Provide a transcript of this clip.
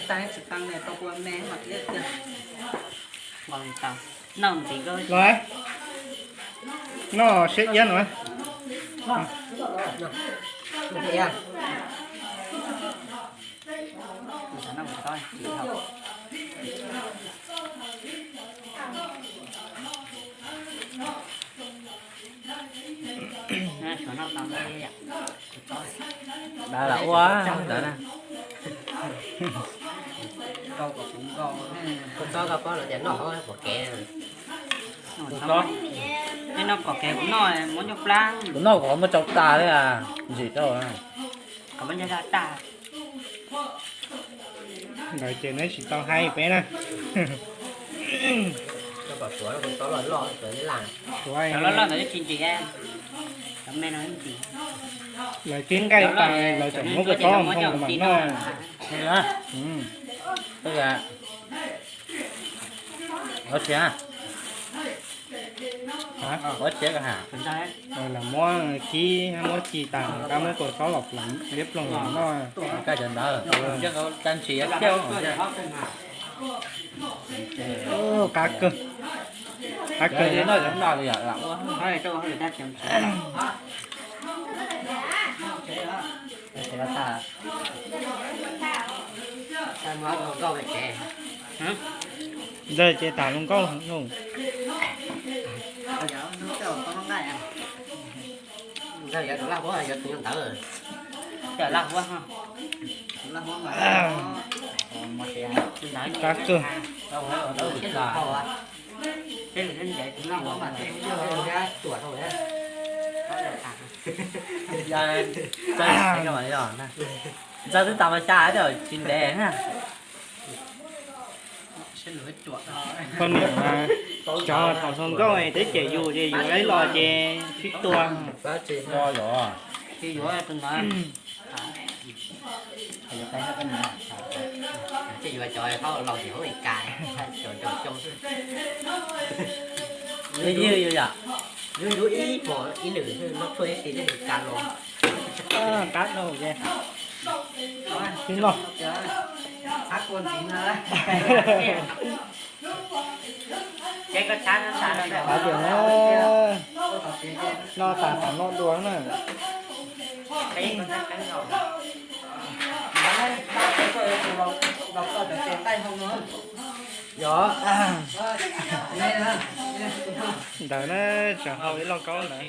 Tag tsis tau ne, tau kua me mas tiag tiag. Los tau. Noj ntxiv ko. Los, noj siab iab no. Dav lam ua ntawd na. Kuv txob koj paub lawm tias noj pom kev. Kuv txob, nej noj pom kev kuv noj muab nyuaj plab. Kuv noj kuv muab tsau tas li a, ntsim rau. Qhov muab nyuaj plab tas. Ntawd ces neb tsis tau hais peb na. Cov loj loj ntawd tsis ntsim, cov me no ntsim. Lawv kib nqaij tas lawv tseem muab kua txob nphoo kuv mam noj. Ua tsi, ua tsi, lawv muab kib muab ci tas, kab muab kua txob los pleev liab ploog los noj. Qab kawg, qab kawg. Ntawd ces tas zoo nkauj heev lauj. Qab kawg. Ntxawg twb tas mas xya tsis ntev na. Poj niam mas cov thaum hluas nkauj twb cem yus ces yus ib los ces sib tua. Ywg yom, ib hmos ib nws noj tshuaj ib tib nws ka los. Qab no ces sib noj. Hais tias na, noj tas xav noj dua na. Yog, ntawd na, tseem hau ib lauj kaub ntawd.